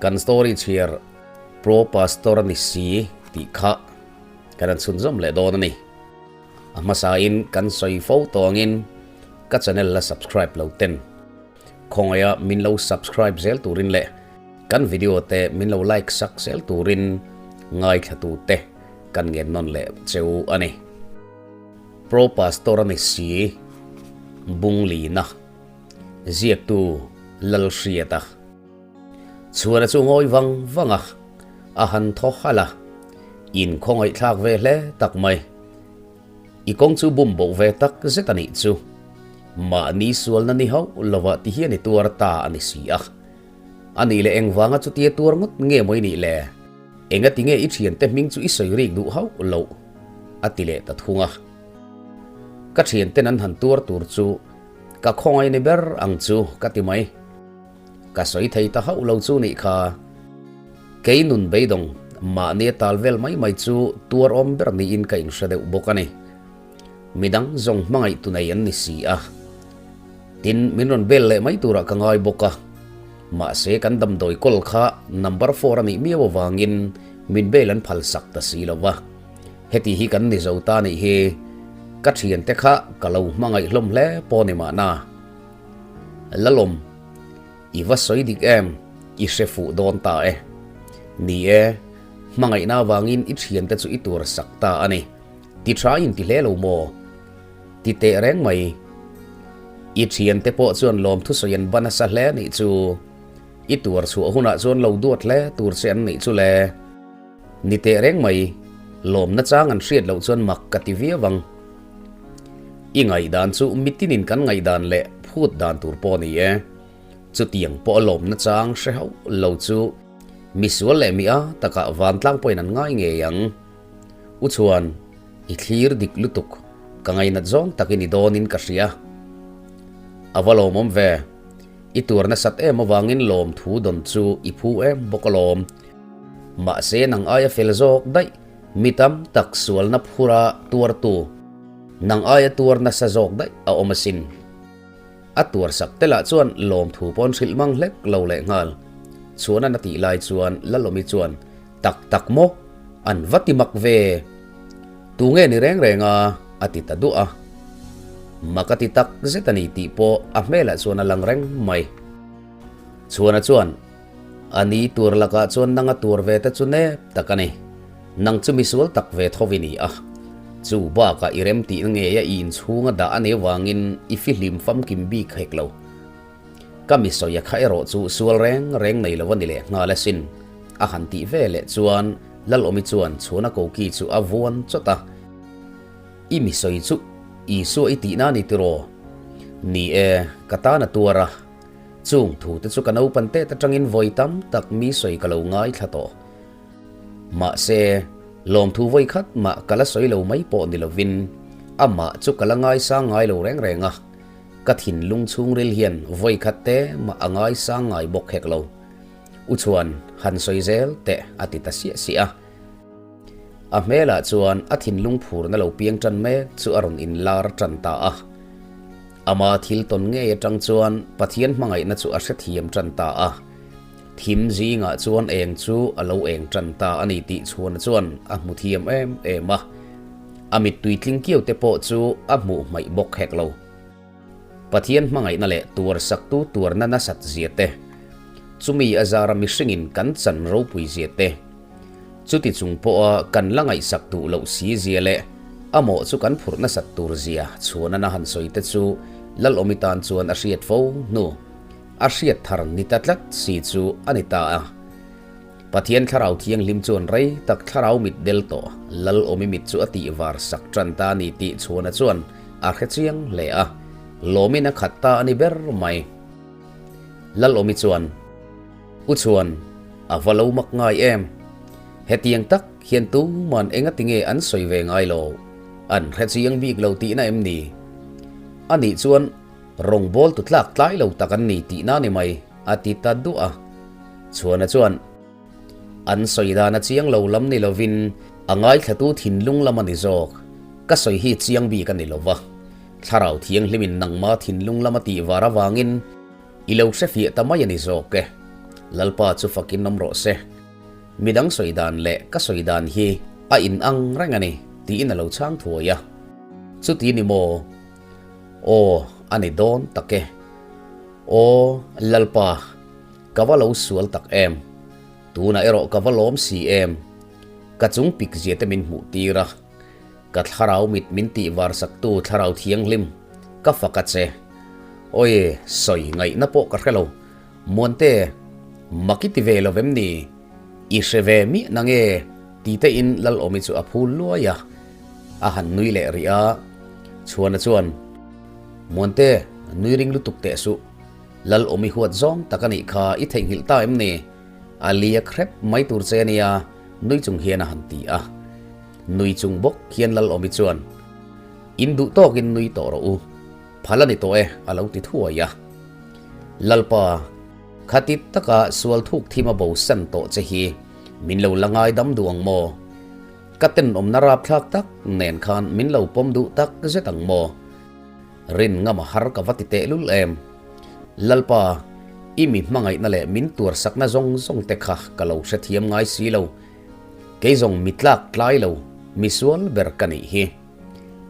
Kan story chhiar Pro Pastor a ni si tih kha kan han chhunzawm leh dawn a ni. A hmasain kan sawi fo tawngin ka channel la subscribe lo ten khawngaia min lo subscribe zel turin leh kan video te min lo like sak zel turin ngaithlatu te kan ngen nawn leh cheu a ni. Pro Pastor a ni si Bunglina ziaktu Lalhriata. Chhuana chu ngawi vang vang a, a han thaw halh a, in khawngaihthlak ve hle tak mai. I kawng chu bum boh ve tak zet a nih chu. Mahni sualna ni hauh lova ti hian i tuar ta a ni si a. A nih leh engvanga chutia tuar ngawt nge maw i nih le? Engati nge i thiante hming chu i sawi rik duh hauh loh? a ti leh ta thung a. Ka thianten an han tuar tur chu ka khawngaih ni ber ang chu ka ti mai. Ka sawi thei ta hauh lo chu nih kha. Kei nun beidawng mahni a tal vel mai mai chu tuar awm ber niin ka inhre deuh bawk a ni. Midang zawng hmangaih tu nei an ni si a. Tin, min rawn bel leh mai turah ka ngai bawk a. Mahse kan damdawi kawl kha number four a nih miau avangin min bel an phal sak ta si lo va. Heti hi kan ni zo ta nih hi ka thiante kha ka lo hmangaih hlawm hle pawh ni mahna. Lalawm, i va sawi dik em? I hre fuh dawn ta e. Ni e, hmangaihna avangin i thiante chu i tur sak ta a ni. Ti tha in ti hle lo maw? Ti teh reng mai. I thiante pawh chuan lawmthusawi an ba nasa hle nih chu. I tuar chhuah hunah chuan lo duat hle tur che an nih chu le. Ni teh reng mai, lawmna chang an hriat loh chuan mak ka ti viau ang. I ngaihdan chu mitinin kan ngaihdan leh phut dan tur pawh a ni e. Chutiang pawh a lawmna chang hre hauh lo chu misual leh mi a takah vantlang pawhin an ngai ngei ang. U chuan, I thlir dik lutuk, ka ngainat zawng takin i dawnin ka hria. A va lawmawm ve. I tuar nasat em avangin lawmthu dawn chu i phu em bawk alawm. Mahse nang aia fel zawk daih, mi tam tak sualna phura tuartu, nang aia tuar nasa zawk daih a awm asin. A tuar sak te lah chuan lawmthu pawn hrilh mang hlek lo leh nghal. Chhuanan a tih lai chuan Lalawmi chuan, Tak tak maw? An va ti mak ve! Tu nge ni reng reng a? a ti ta duah a. Mak a ti tak zet a ni tih pawh a hmelah chuan a lang reng mai. Chhuana chuan, A ni tur lakah chuan nang a tur ve te chu nep tak a ni. Nang chu misual tak ve tho i ni a. Chu bakah i rem tihna ngei a i inchhunga dah a nih avangin i fihlim famkim bik hek lo. Ka mi sawi a kha erawh chu sual reng reng nei lo a ni leh nghal asin. A han tih ve leh chuan Lalawmi chuan chhuna koki chu a vuan chawt a. I mi sawi chu Isua i tihna a ni tiraw? Ni e, ka tan a tuar a. Chung thu te chu ka naupan tet atangin vawi tam tak mi sawi ka lo ngaithla tawh. Mahse, lawmthu vawi khat mah ka la sawi lo mai pawh ni lovin amah chu ka la ngaisang ngai lo reng reng a, ka thinlung chhungril hian vawi khat te mah a ngaisang ngai bawk hek lo. U chuan han sawi zel teh a ti ta siah siah a. A hmelah chuan a thinlung phurna lo piang tan mek chu a rawn inlar tan ta a. Ama thil tawn ngei atang chuan Pathian hmangaihna chu a hrethiam tan ta a. Thim zingah chuan eng chu a lo eng tan ta a ni tih chhuana chuan a hmu thiam em em a. A mittui tling kiau te pawh chu a hmuh hmaih bawk hek lo. Pathian hmangaihna leh tuarsaktu tuarna nasat zia te, chumi a zara mihringin kan chan ropui zia te, Chuti chung pawha kan la ngaihsak duh loh si zia leh a mawh chu kan phurh nasat tur zia chhuanan a han sawi te chu Lalawmi tan chuan a hriat fo hnu a hriat thar ni ta tlat si chu a ni ta a. Pathian Thlarau Thianghlim chuan rei tak thlarau mit del tawh Lalawmi mit chu a tih var sak tan ta a ni tih chhuana chuan a hre chiang hle a, lawmin a khat ta a ni ber mai. Lalawmi chuan. U chuan, A va lo mak ngai em? Hetiang tak hian tuman engati nge an sawi ve ngai lo? An hre chiang bik lo tihna em ni? Anih chuan rawngbâwl tu tlak tlai lo tak an ni tihna ni mai, a ti ta duah a. Chhuana chuan, An sawi dan a chiang lo lam ni lovin a ngaithlatu thinlung lam a ni zawk. Ka sawi hi chiang bik a ni lo va. Thlarau Thianghlimin nangma thinlung lam a tih var avangin, I lo hre fiah ta mai a ni zawk e. Lalpa chu fakin awm rawh se. Midang sawi dan leh ka sawi dan hi a inang reng a ni, tiin a lo chhang thuai a. Chuti ni maw? Aw, a ni dawn tak e. Aw, Lalpa, ka va lo sual tak em? Tunah erawh ka va lawm si em? Ka chung pik zia te min hmuh tir a. Ka thlarau mit min tih var saktu thlarau thianghlim, ka fak a che. Awi, sawi ngaihna pawh ka hre lo. Muante, mak i ti ve lo vem ni? I hre ve miah na nge? Ti tein Lalawmi chu a phul luai a. A han nui leh rih a. Chhuana chuan, Muante, nui ring lutuk teh suh. Lalawmi huat zawng tak a nih kha i theihnghilh ta em ni? A liak hrep mai tur che nia, nui chung hian a han ti a. Nui chung bawk hian Lalawmi chuan, In duh tawkin nui tawh rawh u, phal a ni tawh e, a lo ti thuai a. Lalpa, khati taka sual thuk thim a bo san tawh che hi min lo la ngai dam duh ang maw? Ka tenawmna rapthlak tak nen khan min lo pawm duh tak zet ang maw? Rin ngam a har ka va ti tehlul em? Lalpa, i mi hmangaihna leh min tuarsakna zawng zawng te kha ka lo hrethiam ngai si lo. Kei zawng mi tlak tlai lo, mi sual ber ka nih hi.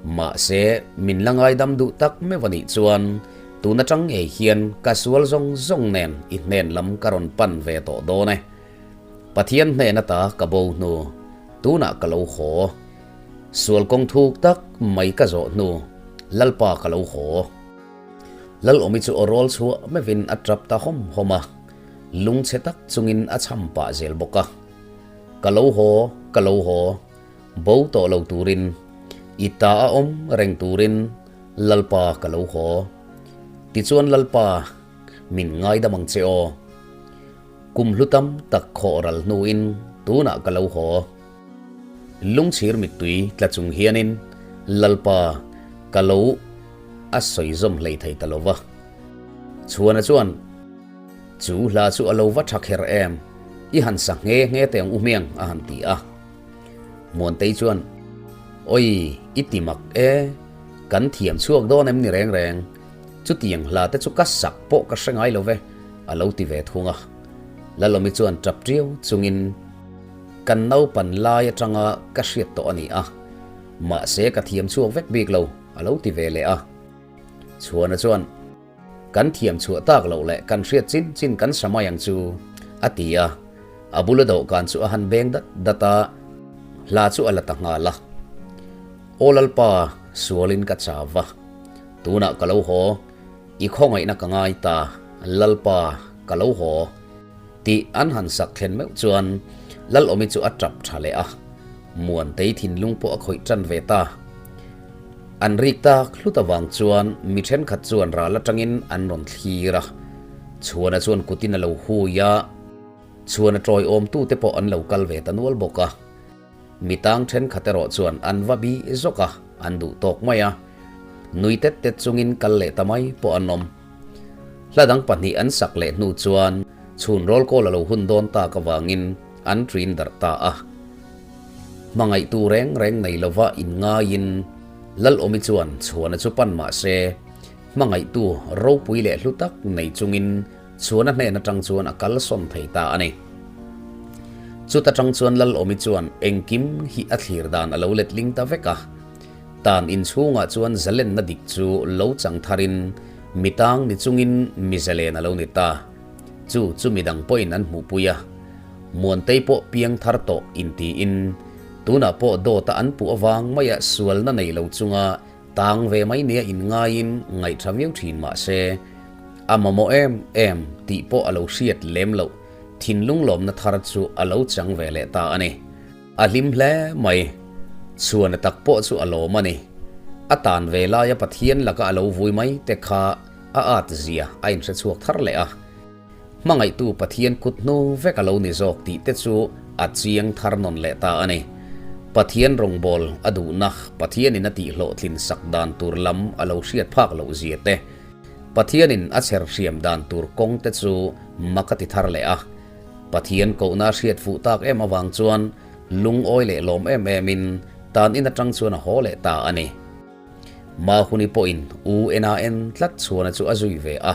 Mahse, min la ngaidam duh tak meuh a nih chuan tun atang ngei hian ka sual zawng zawng nen i hnen lam ka rawn pan ve tawh dawn e. Pathian hnen ata ka bo hnu, tunah ka lo haw. Sual kawng thuk tak mai ka zawh hnu, Lalpa ka lo haw. Lalawmi chu aw rawl chhuah meuhin a tap ta hawm hawm a. Lungchhe tak chungin a chham pah zel bawk a. Ka lo haw, ka lo haw, bo tawh lo turin, i ta a awm reng turin Lalpa ka lo haw. Tichuan Lalpa, min ngaidam ang che aw. Kum hlu tam tak khawh ral hnuin tunah ka lo haw. Lungchhir mittui tla chung hianin Lalpa ka lo a sawi zawm hlei thei ta lo va. Chhuana chuan. Chu hla chu a lo va tha kher em? I han sa nghe nghe teh ang u hmiang a han ti a. Muantei chuan, Oi, i ti mak e, kan thiam chhuak dawn em ni reng reng? Chutiang hla te chu ka sak pawh ka hre ngai lo ve, a lo ti ve thung a. Lalawmi chuan tap tiau chungin, Kan naupan lai atanga ka hriat tawh a ni a, mahse ka thiam chhuak vek bik lo, a lo ti ve leh a. Chhuana chuan, Kan thiam chhuah tak loh leh kan hriat chin chin kan sa mai ang chu, a ti a. A bula dawhkan chu a han beng dat dat a, hla chu a la ta nghal a. Aw Lalpa, sualin ka chau va, tunah ka lo haw, i khawngaihna ka ngai ta, Lalpa, ka lo haw, tih an han sak thlen meuh chuan Lalawmi chu a tap tha leh a, Muantei thinlung pawh a khawih tan ve ta. An rik tak hlut avang chuan mi thenkhat chuan ral atangin an rawn thlir a, Chhuana chuan kutin a lo hui a, Chhuana tawiawmtute pawh an lo kal ve ta nual bawk a. Mi tang thenkhat erawh chuan an va bi zawk a, an duh tawk mai a, nui tet tet chungin kal leh ta mai pawh an awm. Hla dang pahnih an sak leh hnu chuan chhun rawl kawl a lo hun dawn tak avangin an ṭin darh ta a. Hmangaihtu reng reng nei lova inngaiin Lalawmi chuan Chhuana chu pan mah se, hmangaihtu ropui leh hlu tak nei chungin Chhuana hnen atang chuan a kalsawn thei ta a ni. Chuta tang chuan Lalawmi chuan engkim hi a thlir dan a lo letling ta vek a. Tan inchhungah chuan zalenna dik chu lo chang tharin mitang ni chungin mi zalen a lo ni ta. Chu chu midang pawhin an hmuhpui a. Muantei pawh piang thar tawh intiin tunah pawh dawta an puh avang maia sualna nei lo chunga tang ve mai nia inngaiin ngaihtha viau thin mah se, a mamawh em em tih pawh a lo hriat lem loh thinlung lawmna thar chu a lo chang ve leh ta a ni. A hlim hle mai. Chhuana tak pawh chu a lawm a ni. A tan ve laia Pathian laka a lo vui mai te kha a at zia a inhre chhuak thar leh a. Hmangaihtu Pathian kut hnu vek a lo ni zawk tih te chu a chiang thar nawn leh ta a ni. Pathian rawngbâwl a duhna, Pathianin a tihhlawhtlin sak dan tur lam a lo hriat phak loh zia te, Pathianin a chher hriam dan tur kawng te chu mak a ti thar leh a. Pathian kohna a hriat fuh tak em avang chuan lungawi leh lawm em emin tan in atang chuan a haw leh ta a ni. Mahuni pawhin u en a en tlat chhuana chu a zui ve a.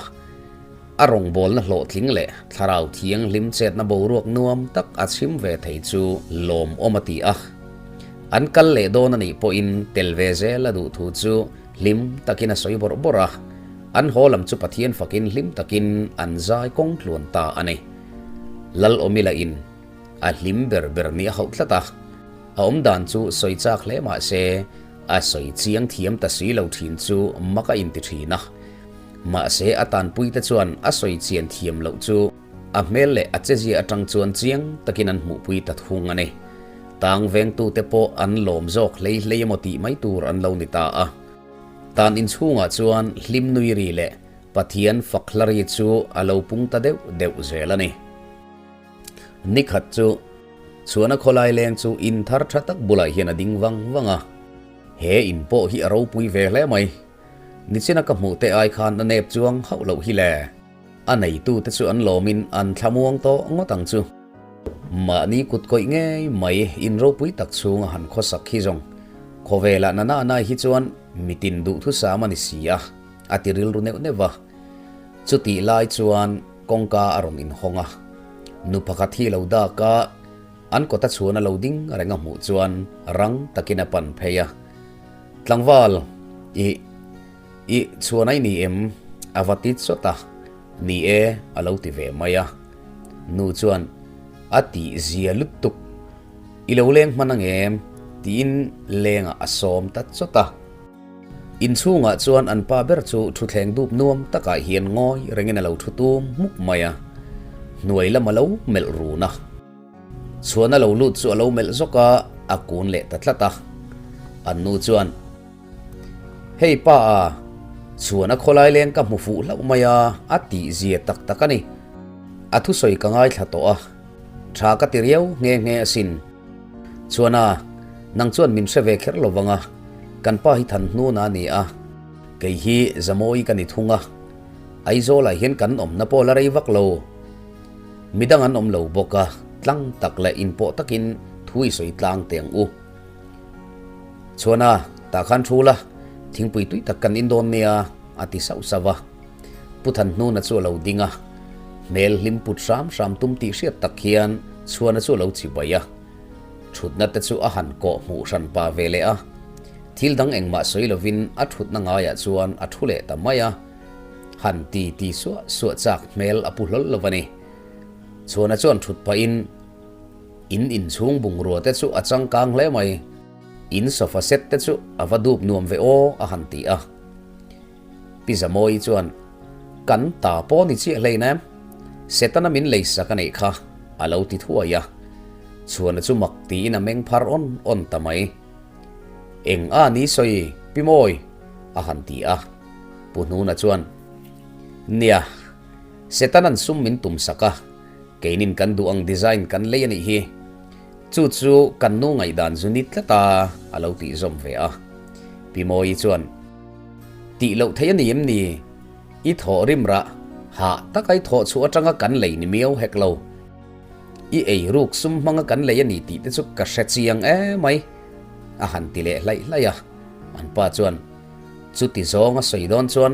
A rawngbawlna hlawhtling leh thlarau thianghlim chetna boruak nuam tak a chhim ve thei chu lawmawm a ti a. An kal leh dawn a nih pawhin tel ve zel a duh thu chu hlim takin a sawi bawrh bawrh a. An haw lam chu Pathian fakin hlim takin an zai kawng tluan ta a ni. Lal Awmila in a hlim ber ber ni a hauh tlat a. A awmdan chu sawi chak hle mah se a sawi chiang thiam ta si lo thin chu mak a inti thin a. Mahse a tanpuite chuan a sawi chian thiam loh chu a hmel leh a chezia atang chuan chiang takin an hmuhpui ta thung a ni. Tang vengtute pawh an lawm zawk hlei hlei emaw tih mai tur an lo ni ta a. Tan inchhungah chuan hlim nui ri leh Pathian fak hla ri chu a lo pung ta deuh deuh zel a ni. Nikhat chu Chhuana khawlai leng chu in thar tha tak bulah hian a ding vang vang a. He in pawh hi a ropui ve hle mai. Nichina ka hmuh te ai khan a nep chuang hauh loh hi le. A neitu te chu an lawmin an thlamuang tawh ngawt ang chu. Mahni kut kawih ngei mai in ropui tak chhunga han khawsak hi zawng khawvelah na na nai hi chuan mitin duhthusam a ni si a, a ti rilru neuh neuh va. Chutih lai chuan kawngka a rawn inhawng a, nu pakhat hi lo dak a, an kawta chhuan a lo ding reng a hmuh chuan rang takin a pan phei a. Tlangval, ih, ih, chhuan ai ni em? A va ti chawt a, ni e, a lo ti ve mai a. Nu chuan, A tih zia lutuk, i lo leng hman ang em? Tiin lengah a sawm ta chawt a. Inchhungah chuan an pa ber chu thutthleng dup nuam takah hian ngawi rengin a lo thu tum hmuk mai a, hnuai lam a lo melh run a. Chhuan a lo lut chu a lo melh zawk a, a kun leh ta tlat a. An nu chuan, Hei pa a, chhuan a khawlai leng ka hmu fuh hlauh mai a, a tih zia tak tak a ni. A thusawi ka ngaithla tawh a, tha ka ti riau nghe nghe asin. Chuan a, nang chuan min hre ve kher lo vang a, kan pa hi Thanhnuna a ni a, kei hi Zamawi ka ni thung a, Aizawlah hian kan awmna pawh la rei vak lo. Midang an awm lo bawk a, tlang tak leh inpawh takin thu i sawi tlang teh ang u. Chuan a, tah khan thu la, thingpui tui tak kan in dawn nia, a ti sauh sauh a. Pu Thanhnuna chu a lo ding a, hmel hlim put hram hram tum tih hriat tak hian Chhuana chu a lo chi bai a. Thutna te chu a han kawh hmuh hran pa ve leh a. Thil dang engmah sawi lovin a thutna ngaiah chuan a thu leh ta mai a. Han ti ti suah suah chak hmel a pu hlawl lo a ni. Chhuana chuan thut pahin in inchhung bungrua te chu a changkang hle mai. In sofa set te chu a va dup nuam ve aw a han ti a. Pi Zamawi chuan, Kan ta pawh ni chiah hlein em? Setana min lei sak a neih kha, a lo ti thuai a. Chhuana chu mak tiin a meng phar awn awn ta mai. Eng a ni sawi, Pi Mawi? a han ti a. Pu Hnuna chuan, Nia, Setana'n sum min tum sak a, keinin kan duh ang design kan lei a nih hi. Chu chu kan nu ngaihdan zu ni tlat a, a lo tih zawm ve a. Pi Mawi chuan, Tih loh theih a ni em ni? I thawh rim rah, hah taka i thawh chhuah atanga kan lei ni miau hek lo. I ei ruk sum hmanga kan lei a ni tih te chu ka hre chiang emai, a han ti leh hlaih hlaih a. An pa chuan, Chuti zawng a sawi dawn chuan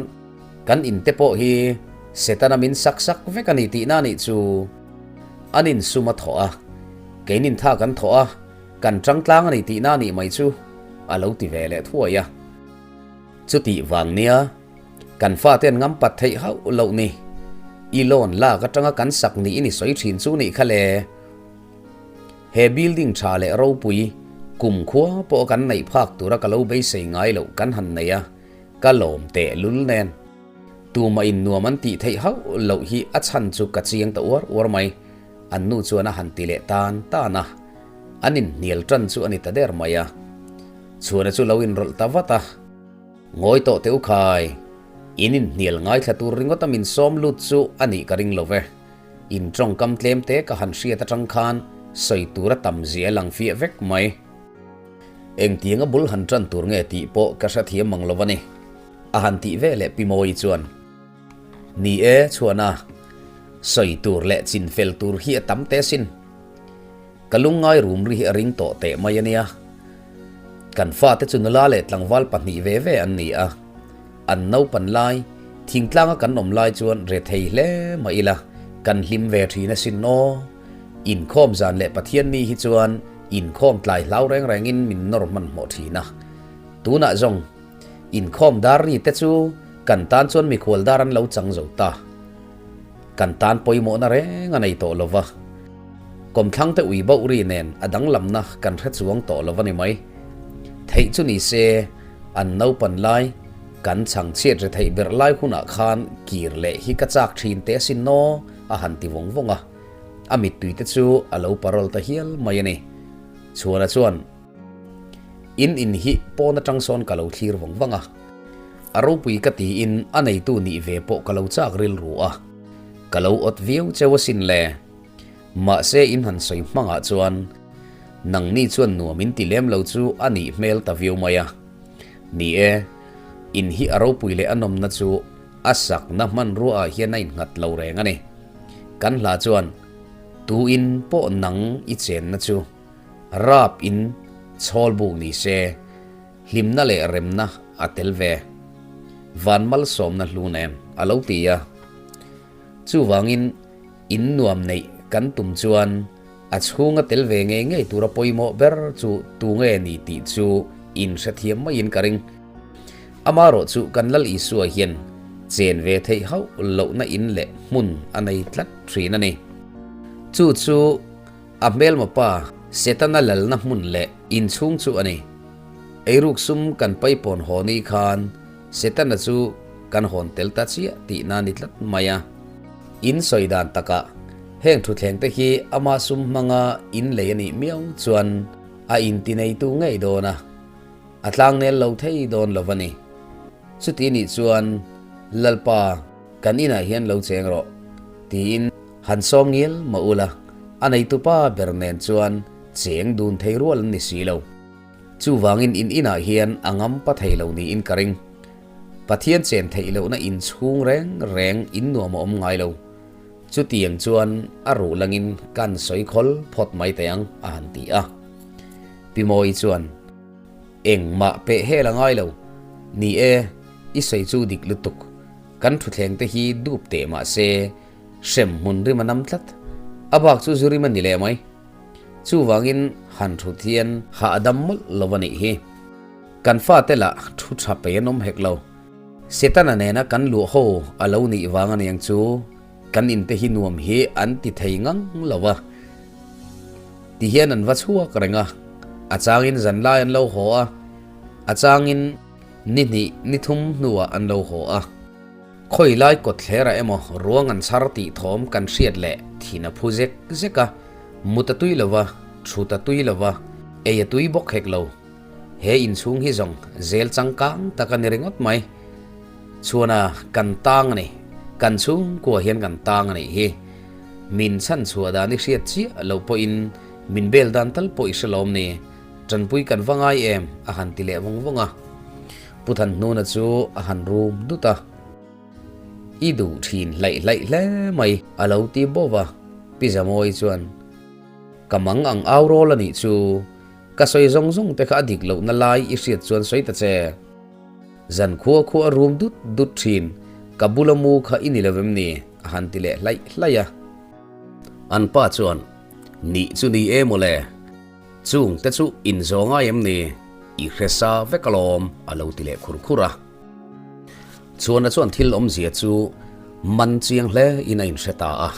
kan in te pawh hi Setana min sak sak vek a ni tihna a nih chu. An in sum a thawh a, keinin tha kan thawh a, kan tangtlang a ni tihna a nih mai chu, a lo ti ve leh thuai a. Chutih vang nia, kan fate an ngam pat theih hauh loh ni. I loan lak atanga kan sak niin i sawi thin chu nih kha le. He building tha leh ropui, kum khua pawh kan neih phak tura ka lo beisei ngai loh kan han nei a, ka lawm teh lul nen. Tumah in nuam an tih theih hauh loh hi a chhan chu ka chiang ta uar uar mai. An nu chuan a han ti leh tan tan a, an inhnial tan chu a ni ta der mai a. Chhuana chu lo inrawlh ta vat a. Ngawi tawh teh u khai, in inhnial ngaithla tur ringawta min sawm lut chu a nih ka ring lo ve. In tawngkam tlem te ka han hriat atang khan sawi tur a tam zia lang fiah vek mai. Engtianga bul han tan tur nge tih pawh ka hrethiam mang lo a ni. A han tih ve leh Pi Mawi chuan, Ni e, Chhuana, sawi tur leh chinfel tur hi a tam teh asin. Ka lungngai rum ri hi a ring tawh teh mai a nia. Kan fate chu nula leh tlangval pahnih ve ve an ni a. An naupan lai, Thingtlanga kan awm lai chuan rethei hle mah ila kan hlim ve thin asin aw. Inkhawm zan leh Pathianni hi chuan inkhawm tlai hlau reng rengin min nawr hmanhmawh thin a. Tunah zawng inkhawm dar ri te chu kan tan chuan mikhual dar an lo chang zo ta. Kan tan pawimawhna reng a nei tawh lo va. Kawmthlang te ui bauh ri nen a danglamna kan hre chuang tawh lo a ni mai. Theih chu ni se an naupan lai kan chhang chhiat ri theih ber lai hunah khan kir leh hi ka chak thin teh asin aw a han ti vawng vawng a. A mittui te chu a lo parawl ta hial mai a ni. Chhuana chuan. In in hi pawn atang sawn ka lo thlir vawng vang a, a ropui ka tiin a neitu nih ve pawh ka lo chak rilru a, ka lo awt viau cheu asin le. Mahse in han sawi hmangah chuan nangni chuan nuam in ti lem lo chu a nih hmel ta viau mai a. Ni e, in hi a ropui leh a nawmna chu a sakna hmanrua ah hian a innghat lo reng a ni. Kan hla chuan tu in pawh nang i chenna chu. Rap in chhawl buk ni se, hlimna leh remna a tel ve. Van malsawmna hlu nen a lo ti a. Chuvangin in nuam neih kan tum chuan a chhunga tel ve ngei ngei tura pawimawh ber chu tunge ni tih chu in hrethiam maiin ka ring. Amarawh chu kan Lal Isua hian chen ve theih hauh lohna in leh hmun a nei tlat thin a ni. Chu chu. A hmelma pa Setana lalna hmun leh inchhung chu a ni. Eiruk sum kan paipawn haw ni khan Setana chu kan hawn tel ta chiah tihna ni tlat mai a. In sawi dan takah heng thutthleng te hi ama sum hmanga in lei a nih miau chuan a intineitu ngei dawn a, a tlangnel lo thei dawn lo a ni. Chuti nih chuan Lalpa kan inah hian lo cheng rawh tiin Han sawm ngial mah ula, a neitupa ber nen chuan cheng dun thei rual an ni si lo. Chuvangin in inah hian a ngampa thei lo niin ka ring. Pathian chen theih lohna inchhung reng reng in nuam a awm ngai lo. Chutiang chuan a ruh langin kan sawi khawl phawt mai teh ang, a han ti a. Pi Mawi chuan, Engmah peh hel a ngai lo. Ni e, i sawi chu dik lutuk. Kan thutthleng te hi dup teh mah se, Hrem hmun rim a nam tlat. A bak chu zu rim a ni leh mai. Chuvangin han thut hian hah a dam mawlh lo a nih hi. Kan fate lah thu tha pei an awm hek lo. Setana nena kan luah ho a lo nih vang aniang chu kan inte hi nuam hi an ti thei ngang lo va. Ti hian an va chhuak reng a, a changin zanlai an lo haw a, a changin ni hnih ni thum hnuah an lo haw a. Khawi lai kawtthlerah emaw ruang an chhar tih thawm kan hriat leh thin a phu zek zek a, mut a tui lo va, thut a tui lo va, ei a tui bawk hek lo. He inchhung hi zawng zel changkang tak a ni ringawt mai. Chhuana kan tang a ni, kan chhungkua hian kan tang a nih hi. Min chhan chhuah dan i hriat chiah loh pawhin min bel dan tal pawh i hre lawm ni, tanpui kan va ngai em a han ti leh vawng vawng a. Pu Thanhnuna chu a han rum dut a, I duh thin hlaih hlaih hle mai a lo ti bawk a, Pi Zamawi chuan, Ka mang ang au rawl a nih chu, ka sawi zawng zawng te kha a dik lohna lai i hriat chuan sawi ta che. Zan khua khua a rum dut dut thin, ka bula mu kha i ni lo em ni? a han ti leh hlaih hlaih a. An pa chuan, Nih chu ni e mawle. Chung te chu in zawh ngai em ni? I hre sa vek alawm, a lo ti leh khur khur a. Chhuana chuan thil awmzia chu man chiang hle in a inhre ta a.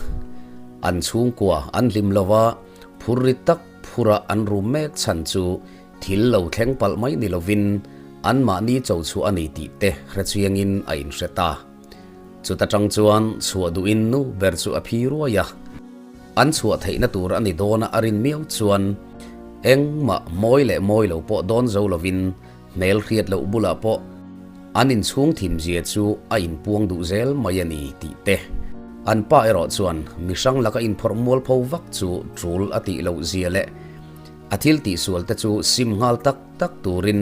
An chhungkua an hlim lo va, phur ri tak phura an rum mek chhan chu thil lo thleng palh mai ni lovin anmahni cho chhuah a ni tih te hre chiangin a inhre ta. Chuta tang chuan chhuah duhin nu ber chu a phi ruai a. An chhuah theihna tur a ni dawn a a rin miau chuan engmah mawi leh mawi lo pawh dawn zo lovin hmel hriat loh bulah pawh an inchhung thim zia chu a inpuang duh zel mai a ni tih te. An pa erawh chuan mihrang laka inphawrh mualpho vak chu tul a tih loh zia leh a thil tihsual te chu sim nghal tak tak turin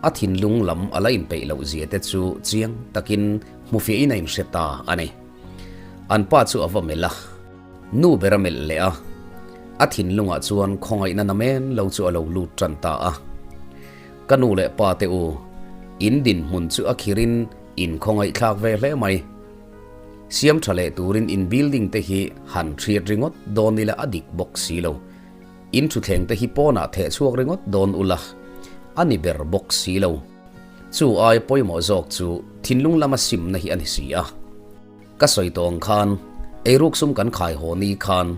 a thinlung lam a la inpeih loh zia te chu chiang takin hmufiahin a inhre ta a ni. An pa chu a va melh a, nu ber a melh leh a, a thinlungah chuan khawngaihna namen lo chu a lo lut tan ta a. Ka nu leh pa te u, in dinhmun chu a khirin In khawngaihthlak ve hle mai. Siam tha leh turin in building te hi han hriat ringawt dawn ila a dik bawk si lo. In thutthleng te hi pawnah theh chhuak ringawt dawn ula a ni ber bawk si lo. Chu ai pawimawh zawk chu thinlung lama simna hi a ni si a. Ka sawi tawh ang khan eiruk sum kan khai haw ni khan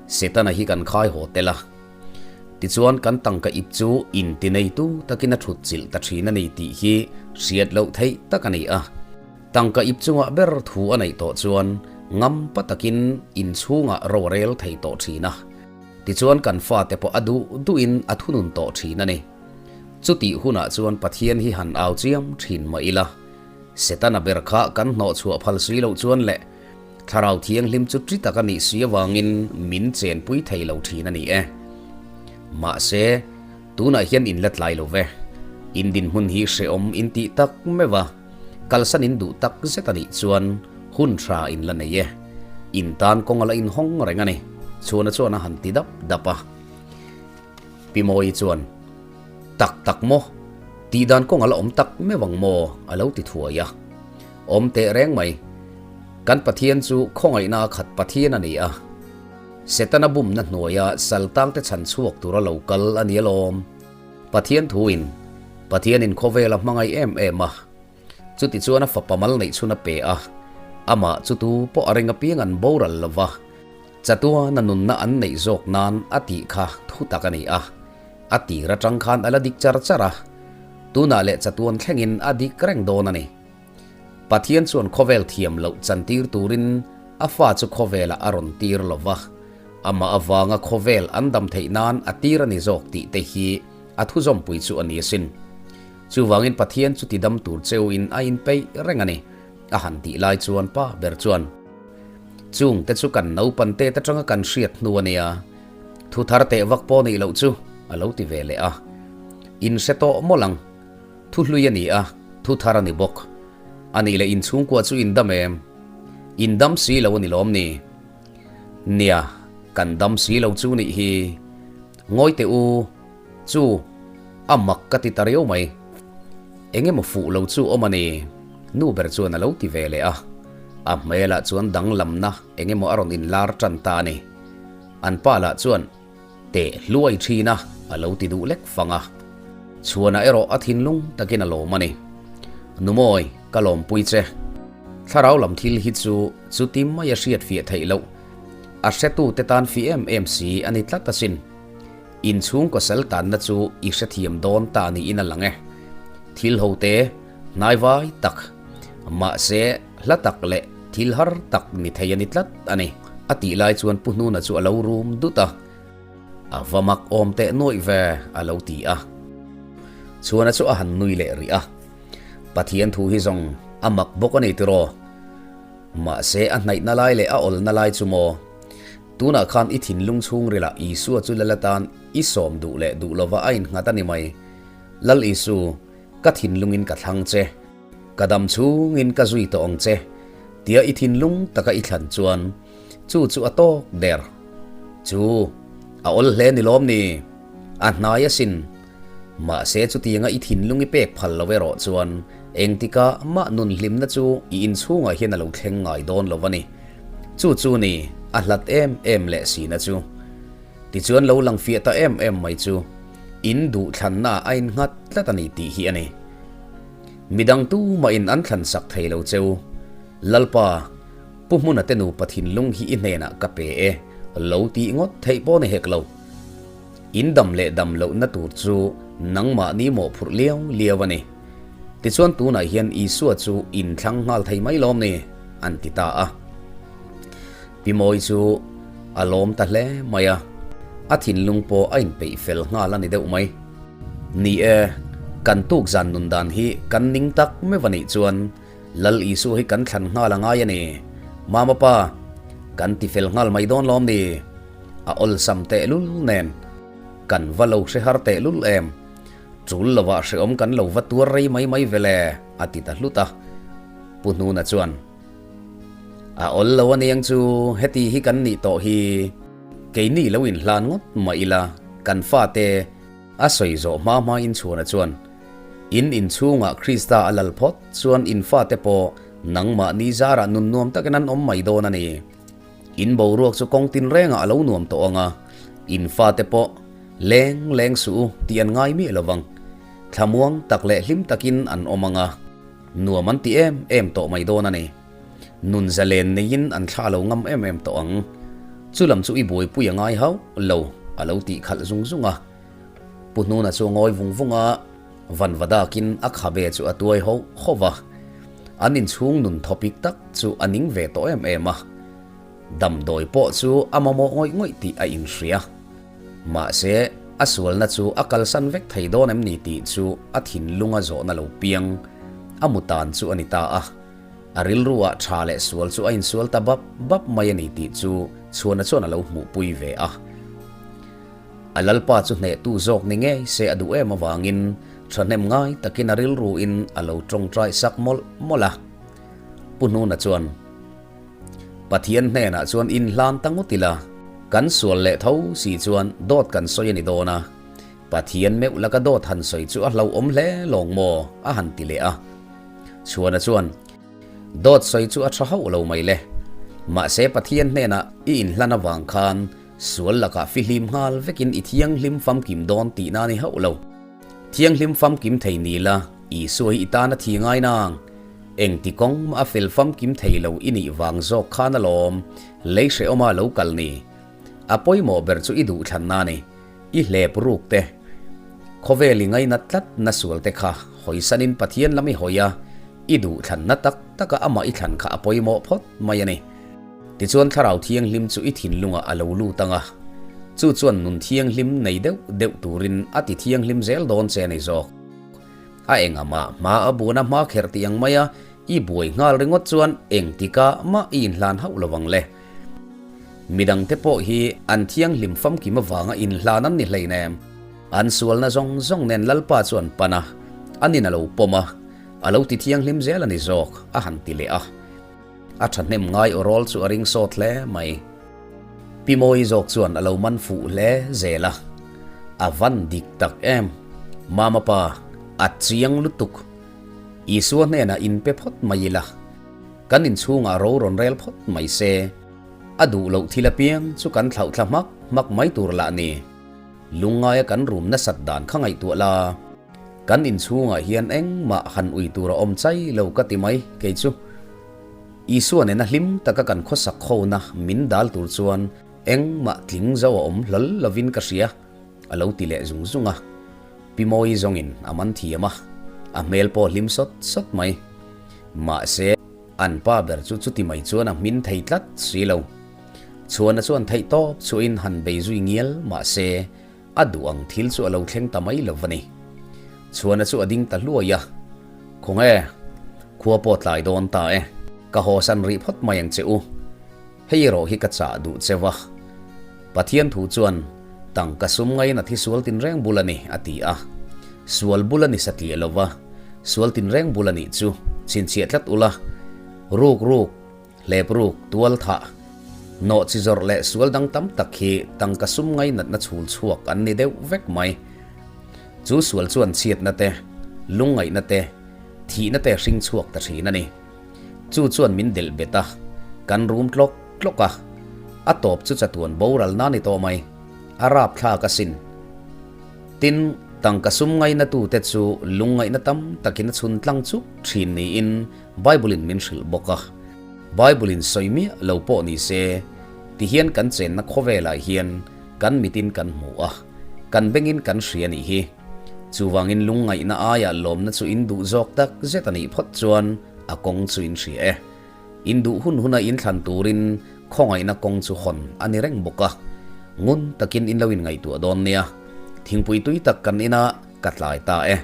Setana hi kan khai haw tel a. Tichuan kan tangka ip chu intineitu takin a thut chilh ta thin a ni tih hi hriat loh theih tak a ni a. Tangka ip chungah ber thu a neih tawh chuan ngampa takin inchhungah ro a rel thei tawh thin a. Tichuan kan fate pawh a duh duhin a thunun tawh thin a ni. Chutih hunah chuan Pathian hi han au chiam thin mah ila, Setana ber kha kan hnawh chhuah phal si loh chuan leh Thlarau Thianghlim chu ṭi tak a nih si avangin min chenpui thei lo thin a ni e. Mahse, tunah hian in la tlai lo ve. In dinhmun hi hrehawm in tih tak meuh a, kalsan in duh tak zet a nih chuan hun tha in la nei e. In tan kawng a la inhawng reng a ni, Chhuana chuan a han ti dap dap a. Pi Mawi chuan, Tak tak maw? Tih dan kawng a la awm tak meuh ang maw? a lo ti thuai a. Awm teh reng mai. Kan Pathian chu khawngaihna a khat Pathian a ni a. Setana bumna hnuaia saltangte chhan chhuak tura lo kal a ni alawm. Pathian thuin, Pathianin khawvel a hmangaih em em a. Chutichuan a fapa mal neih chhun a pe a. Amah chu tu pawh a ring apiang an boral lo va. Chatuana nunna an neih zawk nan a tih kha thu tak a ni a. A tir atang khan a la dik char char a. Tunah leh chatuan thlengin a dik reng dawn a ni. Pathian chuan khawvel thiam loh chantir turin a fa chu khawvelah a rawn tir lo va, amah avanga khawvel an dam theih nan a tir a ni zawk tih te hi a thuzawmpui chu a ni asin. Chuvangin Pathian chu tidam tur cheuin a inpeih reng a ni, a han tih lai chuan pa ber chuan, Chung te chu kan naupan tet atanga kan hriat hnu a nia, thu thar teh vak pawh nih loh chu, a lo ti ve leh a. In hre tawh mawlh ang. Thu hlui a ni a, thu thar a ni bawk. A nih leh inchhungkua chu in dam em? In dam si lo a ni lawm ni? Nia, kan dam si lo chu nih hi. Ngawi teh u, chu a mak ka ti ta riau mai. Eng emaw fuh lo chu awm a ni, nu ber chuan a lo ti ve leh a. A hmelah chuan danglamna eng emaw a rawn inlar tan ta a ni. An pa lah chuan. Teh hluai thin a, a lo ti duh lek fang a. Chhuanah erawh a thinlung takin a lawm a ni. Numawi, ka lawmpui che. Thlarau lam thil hi chu chuti mai a hriat fiah theih loh. A hretute tan fi em em si a ni tlat asin. Inchhungkaw sal tanna chu i hrethiam dawn ta niin a lang e. Thil hote, hnaivai tak, mahse hla tak leh thil har tak ni thei a ni tlat a ni. A tih lai chuan Pu Hnuna chu a lo rum dut a, A va mak awm teh nuaih ve, a lo ti a. Chhuana chu a han nui leh rih a, Pathian thu hi zawng a mak bawk a ni tiraw? Mahse a hnaihna lai leh a awlna lai chu maw? Tunah khan i thinlung chhungrilah Isua chu lal atan i sawm duh leh duh lova a innghat a ni mai. Lal Isu, ka thinlungin ka thlang che. Ka dam chhungin ka zui tawh ang che, tia i thinlung taka i thlan chuan chu chu a tawk der. Chu, a awl hle ni lawm ni? A hnai asin. Mahse chutianga i thinlung i pek phal lo erawh chuan engtika mah nun hlimna chu i inchhungah hian a lo thleng ngai dawn lo a ni. Chu chu ni, a hlat em em leh sina chu. Tichuan lo lang fiah ta em em mai chu in duh thlanna a innghat tlat a ni tih hi a ni. Midang tumahin an thlan sak thei lo cheu. Lalpa, Pu Hmuna te nupa thinlung hi i hnenah ka pe e, lo tih ngawt theih pawh ni hek lo. In dam leh dam lohna tur chu nangmahni mawhphurh liau liau a ni. Tichuan tunah hian Isua chu in thlang nghal thei mai lawm ni? an ti ta a. Pi Mawi chu a lawm ta hle mai a, a thinlung pawh a inpeih fel nghal a ni deuh mai. Ni e, kan tuk zan nun dan hi kan ning tak meuh a nih chuan Lal Isua hi kan thlan nghal a ngai a ni. Mama pa, kan ti fel nghal mai dawn lawm ni? A awlsam tehlul nen, kan va lo hre har tehlul em? Tul lovah hreawm kan lo va tuar rei mai mai ve le, a ti ta hlut a. Pu Hnuna chuan, A awl lo aniang chu, heti hi kan nih tawh hi. Keini lo inhlan ngawt mah ila, kan fate a sawi zawh hma hma in Chhuana chuan. In inchhungah Krista a lal phawt chuan in fate pawh nangmahni zarah nun nuam takin an awm mai dawn a ni. In boruak chu kawng tinrengah a lo nuam tawh ang a, in fate pawh leng leng suh u tih an ngai miah lo vang. Thlamuang tak leh hlim takin an awm ang a, nuam an ti em em tawh mai dawn a ni. Nun zalen neiin an thla lo ngam em em tawh ang. Chu lam chu i buaipui a ngai hauh lo, a lo tih khalh zung zung a. Pu Hnuna chu a ngawi vung vung a, Vanvadakin a khabe chu a tuai ho ho va. An inchhung nun thawpik tak chu a ning ve tawh em em a. Damdawi pawh chu a mamawh ngawih ngawih tih a inhria. Mahse, a sualna chu a kalsan vek thei dawn em ni tih chu a thinlunga zawhna lo piang a mu tan chu a ni ta a. A rilruah tha leh sual chu a insual ta bap bap mai a ni tih chu Chhuana chuan a lo hmuhpui ve a. A lalpa chu hnehtu zawk ni ngei se a duh em avangin thahnem ngai takin a rilruin a lo tawngtai sak mawlh mawlh a. Pu Hnuna chuan, Pathian hnenah chuan inhlan ta ngawt ila, kan sual leh tho si chuan dawt kan sawi a ni dawn a, Pathian meuh laka dawt han sawi chu a hlauhawm hle lawng maw? a han ti leh a. Chhuana chuan, Dawt sawi chu a tha hauh lo mai le. Mahse Pathian hnenah i inhlan avang khan Sual lakah fihlim nghal vekin i thianghlim famkim dawn tihna ni hauh lo. Thianghlim famkim thei ni la, Isua hi i tan a thi ngai nang. Engti kawng mah a fel famkim thei lo i nih vang zawk khan alawm lei hrehawma lo kal ni. A pawimawh ber chu i duhthlanna ni. I hlep ruk te. Khawvel i ngainat tlat na sual te kha hawisanin Pathian lam i hawi a, i duhthlanna tak taka amah i thlan kha a pawimawh phawt mai a ni. Tichuan Thlarau Thianghlim chu i thinlungah a lo lut ang a, chu chuan nun thianghlim nei deuh deuh turin a ti thianghlim zel dawn che a ni zawk. A eng amah hma a buan a hma kherh tih ang maia i buai nghal ringawt chuan engtika mah i inhlan hauh lo ang le. Midangte pawh hi an thianghlim famkim avanga inhlan an ni hleinem. An sualna zawng zawng nen Lalpa chu an pan a, anin a lo pawm a, a lo ti thianghlim zel a ni zawk, a han ti leh a. A thahnem ngai aw rawl chu a ring sawt hle mai. Pi Mawi zawk chuan a lo man fuh hle zel a. A van dik tak em. Mama pa, a chiang lutuk. Isua hnenah inpe phawt mai ila. Kan inchhungah ro rawn rel phawt mai se. A duh loh thil apiang chu kan thlauh thla hmak hmak mai tur lah ni. Lungngaia kan rum nasat dan kha ngaihtuah la. Kan inchhungah hian engmah han ui tur a awm chai lo ka ti mai kei chu. Isua nena hlim taka kan khawsak khona min dal tur chuan engmah tling zo a awm hlawl lovin ka hria, a lo ti leh zung zung a. Pi Mawi zawngin a man thiam a, a hmel pawh hlim sawt sawt mai. Mahse, an pa ber chu chuti mai chuan a hmin thei tlat si lo. Chhuana chuan theihtawp chhuahin han bei zui ngial mahse, A duh ang thil chu a lo thleng ta mai lo va ni. Chhuana chu a ding ta hluai a, Khawnge, khua pawh tlai dawn ta e, ka hawsan rih phawt mai ang che u. Hei erawh hi ka chah duh che va. Pathian thu chuan, Tangka sum ngaiin a thi sual tinreng bul a ni, a ti a. Sual bul a ni satliah lo va, sual tinreng bul a nih chu chhinchhiah tlat ula, ruk ruk, Hlep ruk, tual thah, nawh chi zawrh leh sual dang tam tak hi tangka sum ngainatna chhul chhuak an ni deuh vek mai. Chu sual chuan chhiatna te, lungngaihna te, thihna te hring chhuak ta thin a ni. Chu chuan min delh bet a, kan rum tlawk tlawk a, a tawp chu chatuan boral na ni tawh mai. A rapthlak asin. Tin, tangka sum ngainatute chu lungngaihna tam takin a chhun tlang chuk thin niin Bible-in min hrilh bawk a. Bible-in sawi miah lo pawh ni se, tihian kan chenna khawvelah hian kan mitin kan hmu a, kan bengin kan hria nih hi. Chuvangin lungngaihna aia lawmna chu in duh zawk tak zet a nih phawt chuan a kawng chu in hria e. In duh hun huna in thlan turin khawngaihna kawng chu hawn a ni reng bawk a. Ngun takin in lo inngaihtuah dawn nia. Thingpui tui tak kan ina ka tlai ta e.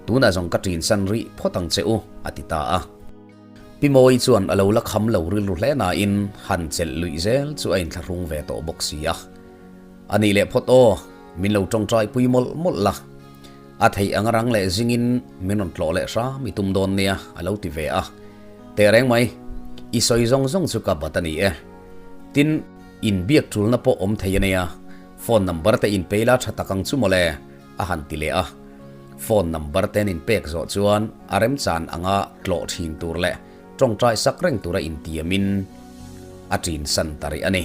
Tunah zawng ka ṭinsan rih phawt ang che u, a ti ta a. Pi Mawi chuan a lo la kham lo rilru hle nain han chelh luih zel chu a inthlahrung ve tawh bawk si a. A nih leh phawt aw, min lo ṭawngṭai pui mawlh mawlh la. A theih anga rang leh zingin min rawn tlawh leh hram i tum dawn nia, a lo ti ve a. Tehreng mai, i sawi zawng zawng chu ka bat a ni e. Tin, inbiak ṭulna pawh awm thei a nia, phone number te inpei la ṭha tak ang chu mawle, a han ti leh a. Phone number te an inpek zawh chuan a remchan anga tlawh thin tur leh tawngtai sak reng tura intiamin a ṭinsan ta rih a ni.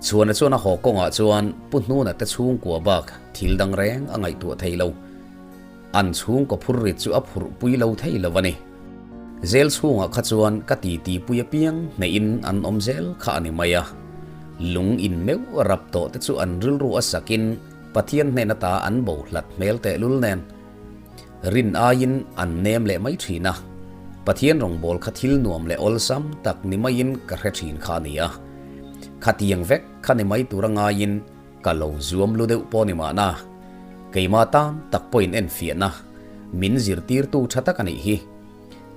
Chhuana chuan a haw kawngah chuan Pu Hnuna te chhungkua bak thil dang reng a ngaihtuah thei lo. An chhungkaw phur rit chu a phurh pui lo thei lo a ni. Zel chhungah kha chuan ka titi pui apiang hnehin an awm zel kha a ni mai a. Lung in meuh rap tawh te chu an rilru a sakin Pathian hnen ata an bo hlat hmel tehlul nen rin aiin an nem leh mai thin a. Pathian rawngbawl kha thil nuam leh awlsam tak ni maiin ka hre thin kha a ni a. Khatiang vek kha ni mai tura ngaiin Ka lo zuam lu deuh pawh ni mahna, keimah tan tak pawhin enfiahna min zirtirtu tha tak a nih hi.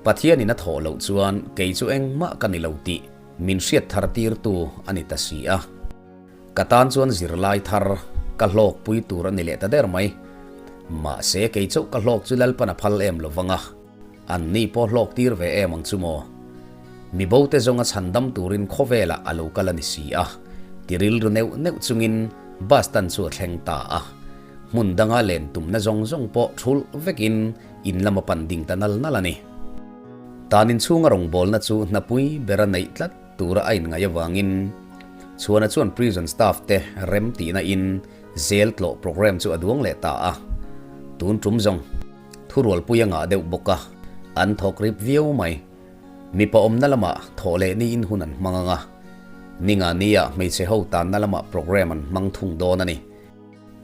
Pathianin a thawh loh chuan kei chu engmah ka ni lo tih min hriat thar tirtu a ni ta si a. Ka tan chuan zirlai thar ka hlawkpui tur a ni leh ta der mai. Mahse kei chauh ka hlawk chu Lalpan a phal em lo vang a. An ni pawh hlawk tir ve em ang chu maw? Mi bo te zawnga chhan dam turin khawvelah a lo kal a ni si a, ti rilru neuh neuh chungin bus stand chu a thleng ta a. Hmun danga len tumna zawng zawng pawh thulh vekin in lama pan ding ta nal nal a ni. Tan inchhunga rawngbawlna chu hnapui bera neih tlat tura a inngaih avangin Chhuana chuan prison staff te rem tihna in zel tlawh programme chu a duang leh ta a. Tun tum zawng. Thurualpui a ngah deuh bawk a, an thawk rip viau mai. Mipa awmna lamah thawh leh niin hun an hmang ang a, ninga nia hmeichhe ho tanna lamah programme an hmang thung dawn a ni.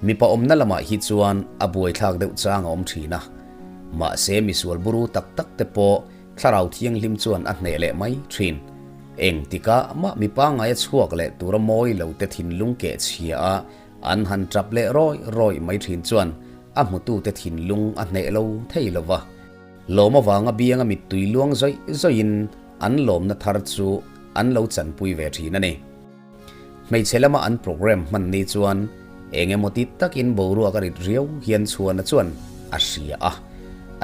Mipa awmna lamah hi chuan a buaithlak deuh chang a awm thin a, mahse misual buru tak tak te pawh thlarau thianghlim chuan a hneh leh mai thin. Engtikah mah mipa ngaia chhuak leh tura mawi lo te thinlung keh chhia a An han tap leh rawi rawi mai thin chuan a hmutute thinlung a hneh lo thei lo va. Lawm avanga bianga mittui luang zawih zawihin an lawmna thar chu an lo chanpui ve thin a ni. Hmeichhe lama an programme hman ni chuan eng emaw ti takin boruak a rit riau hian Chhuana chuan a hria a,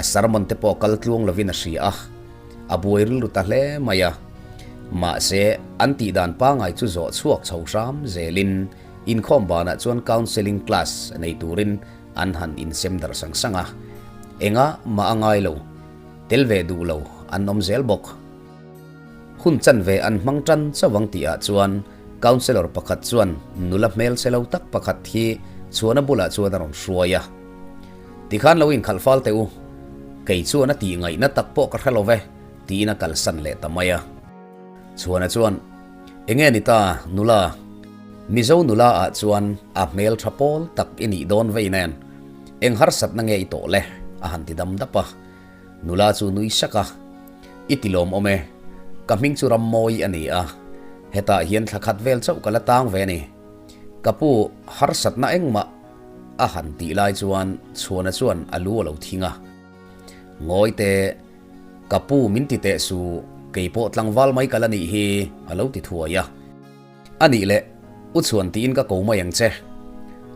a sermon te pawh kal tluang lovin a hria a. A buai rilru ta hle mai a. Mahse, an tihdan pangai chu zawh chhuak chho hram zelin Inkhawm banah chuan counselling class nei turin an han insem darh sang sang a. Enga mah a ngai lo, tel ve duh lo an awm zel bawk. Hun chanve an hmang tan chauh ang tihah chuan counsellor pakhat chuan nula hmel che lo tak pakhat hi chhuana bulah chuan a rawn hruai a. Tikhan lo inkhalh fal teh u, kei chuan a tihngaihna tak pawh ka hre lo ve, tiin a kalsan leh ta mai a. Chhuana chuan, Enge ni ta, nula? Mizo nula ah chuan a hmel tha pawl tak i nih dawn vei nen, eng harsatna nge i tawh le? a han ti dam dap a. Nula chu nui sak a, I ti lawm awm e, ka hming chu Rammawi a ni a, hetah hian thla khat vel chauh ka la tang ve a ni. Ka pu, harsatna engmah? a han tih lai chuan Chhuana chuan a lu a lo thing a. Ngawi teh. Ka pu min ti teh su, kei pawh tlangval mai kal a nih hi, a lo ti thuai a. A nih leh, U Chhuan tiin ka ko mai ang che.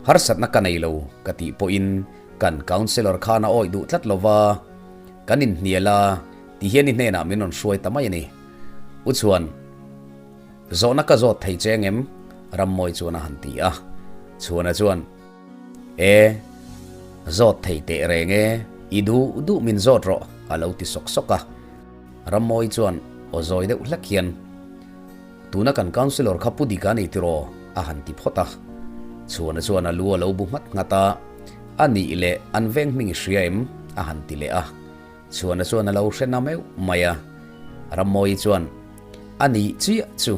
Harsatna ka nei lo, ka tih pawhin kan councellor khan a awih duh tlat lo va, kan inhnial a, ti hian i hnenah min rawn hruai ta mai a ni. U Chhuan, zawhna ka zawt thei che angem? Rammawi chuan a han ti a. Chhuana chuan. E, zawt thei teh reng e, i duh duh min zawt rawh, a lo ti sawk sawk a. Rammawi chuan aw zawi deuh hlek hian, Tuna kan councillor kha Pu Dika a ni tiraw? a han ti phawt a. Chhuana chuan a lu a lo bu nghat nghat a, A nih leh an veng hming i hria em? a han ti leh a. Chhuana chuan a lo hre na meuh mai a. Rammawi chuan, A nih chiah chu,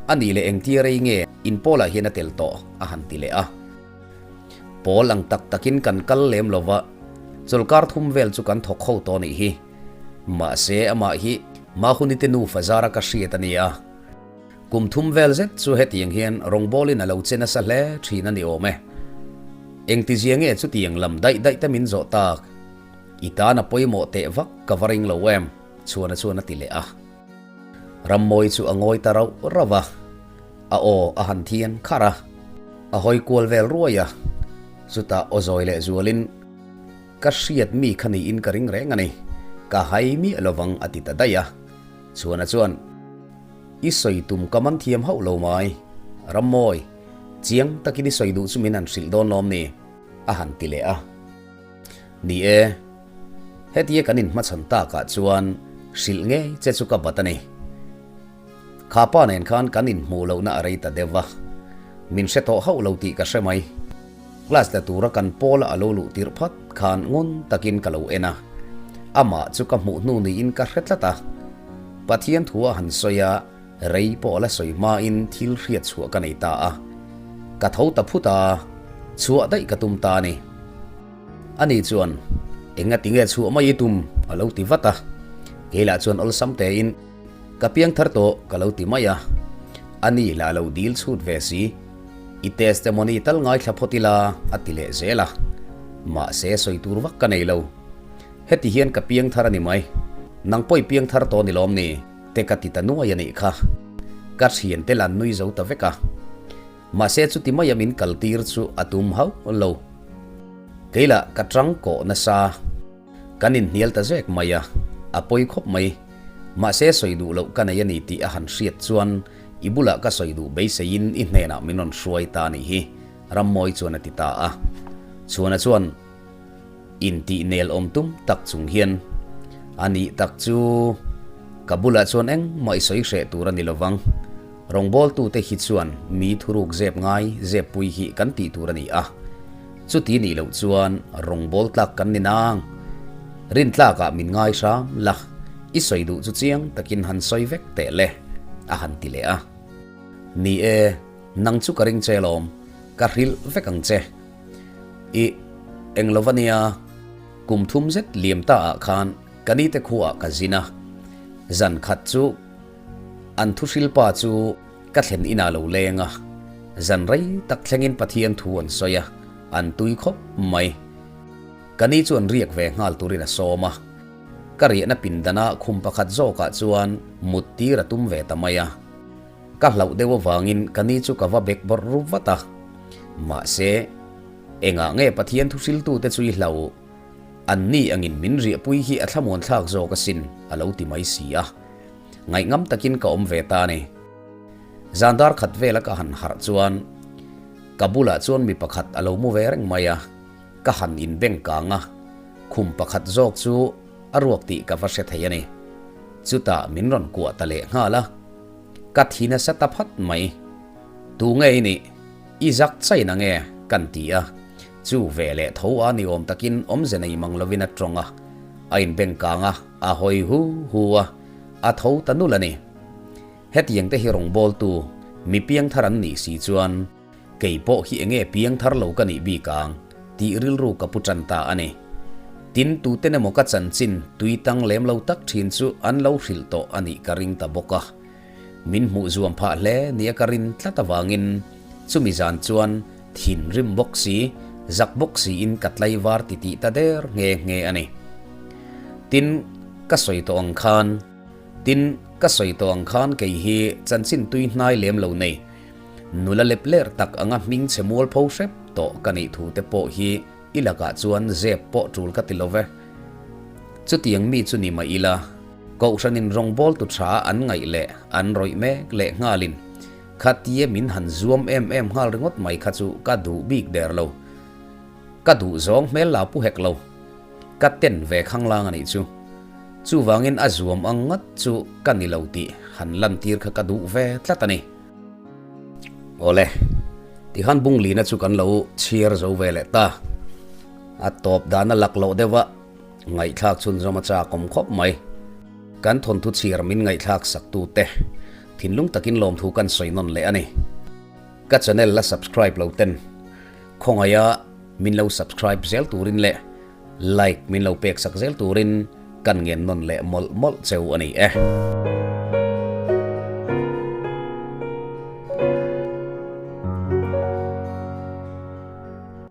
a nih leh engtia rei nge in pawlah hian a tel tawh? a han ti leh a. Pawl ang tak takin kan kal lem lo va, chawlkar thum vel chu kan thawk ho tawh nih hi. Mahse, amah hi Mahunite nufa zara ka hriat a ni a. Kum thum vel zet chu hetiang hian rawngbawlin a lo che nasa hle thin a ni awm e. Engtizia nge chutiang lam daih daih te min zawh tak? I tan a pawimawh teh vak ka va ring lo em? Chhuana chuan a ti leh a. Rammawi chu a ngawi ta rauh rauh a, a aw a han thian kharh a, a hawi kual vel ruai a, chutah aw zawi leh zualin, Ka hriat mi kha niin ka ring reng a ni, ka hai miah lovang a ti ta daih a. Chhuana chuan, I sawi tum ka man thiam hauh lo mai, Rammawi, chiang takin i sawi duh chu min han hrilh dawn lawm ni? a han ti leh a. Ni e, hetia kan inhmachhan takah chuan hrilh ngei che chu ka bat a ni. Kha pa nen khan kan inhmuh lohna a rei ta deuh va, min hre tawh hauh lo tih ka hre mai. Class la tura kan pawla a lo luh tirh phat khan ngun takin ka lo en a, amah chu ka hmuh hnu niin ka hre tlat a. Pathian thu a han sawi a, rei pawh a la sawi hmain thil hriat chhuah ka nei ta a. Ka tho ta phut a, chhuah daih ka tum ta a ni. Ani chuan, Engati nge chhuah mai i tum? a lo ti vat a. Keilah chuan awlsam tein, Ka piang thar tawh ka lo ti mai a, a ni lah lo dil chhut ve si. I testimony tal ngaithla phawt ila a ti leh zel a. Mahse sawi tur vak ka nei lo. Heti hian ka piang thar a ni mai. Nang pawh i piang thar tawh ni lawm ni? Te ka ti ta nuai a nih kha. Ka thiante lah nui zo ta vek a. Mahse chuti maia min kal tir chu a tum hauh lo. Kei lah ka tang kawh nasa. Kan inhnial ta zek mai a, a pawi khawp mai. Mahse sawi duh loh ka nei a ni tih a han hriat chuan i bulah ka sawi duh beiseiin i hnenah min rawn hruai ta a nih hi, Rammawi chuan a ti ta a. Chhuana chuan intih nel awm tum tak chung hian, A nih tak chu ka bulah chuan engmah i sawi hreh tur a ni lovang. Rawngbawltute hi chuan mi thuruk zep ngai zeppui hi kan tih tur a ni a. Chuti nih loh chuan rawngbâwl tlâk kan ni nang. Rin tlâkah min ngai hram la, i sawi duh chu chiang takin han sawi vek teh le, a han ti leh a. Ni e, nang chu ka ring che lawm, ka hrilh vek ang che. I eng lo va nia, kum thum zet liam ta ah khan ka nite khuaah ka zin a, zan khat chu an thuhrilpa chu Ka thlen inah lo leng a, zan rei tak thlengin Pathian thu an sawi a, an tui khawp mai. Ka ni chuan riak ve nghal turin a sawm a, ka riahna pindana khum pakhat zawkah chuan mut tir a tum ve ta mai a. Ka hlauh deuh avangin ka ni chu ka va bek bawrh ru vat a. Mahse, engah nge Pathian thu hriltute chu i hlauh? An ni angin min riahpui hi a thlamuan thlak zawk asin, a lo ti mai si a. Ngaihngam takin ka awm ve ta a ni. Zan dar khat vela ka han harh chuan ka bulah chuan mi pakhat a lo mu ve reng mai a, ka han inbeng kang a, khum pakhat zawk chu a ruak tih ka va hre thei a ni. Chutah min rawn kuah ta leh nghal a, ka thi nasa ta phat mai. Tu nge i nih? I zak chain ang e, kan ti a. Chu ve leh tho a ni awm takin awmze nei mang lovin a tawng a, a inbeng kang a, a hawi hu hu a, a tho ta nul a ni. Hetiang te hi rawngbawltu mi piangthar an nih si chuan kei pawh hi enge piangthar lo ka nih bik ang tih rilru ka pu tan ta a ni. Tin tuten emaw ka chanchin tui tang lem lo tak thin chu an lo hrilh tawh a nih ka ring ta bawk a. Min hmuh zuam phah hle nia ka rin tlat avangin chumi zan chuan thinrim bawk si, zak bawk siin ka tlaivar titih ta der nghe nghe a ni. Tin, ka sawi tawh ang khan, Tin, ka sawi tawh ang khan kei hi chanchin tui hnai lem lo nei, nula lep ler tak anga hming chhe mualpho hrep tawh ka nih thu te pawh hi i lakah chuan zep pawh tul ka ti lo ve. Chutiang mi chu ni mah ila, Kohhranin rawngbawltu tha an ngaih leh an rawih mek leh nghalin khatia min han zuam em em nghal ringawt mai kha chu ka duh bik der lo. Ka duh zawng hmel la pu hek lo. Ka ten ve khanglang a nih chu. Chuvangin a zuam ang ngat chu ka ni lo tih han lantir kha ka duh ve tlat a ni. Awle, tikhan Bunglina chu kan lo chhiar zo ve leh ta. A tawp dan a lak loh deuh a, ngaihthlak chhunzawm a chak awm khawp mai. Kan thawnthu chhiar min ngaihthlak sak tute thinlung takin lawmthu kan sawi nawn leh a ni. Ka channel la subscribe lo ten Khawngaia min lo subscribe zel turin leh like min lo pek sak zel turin kan ngen nawn leh mawlh mawlh cheu a ni e.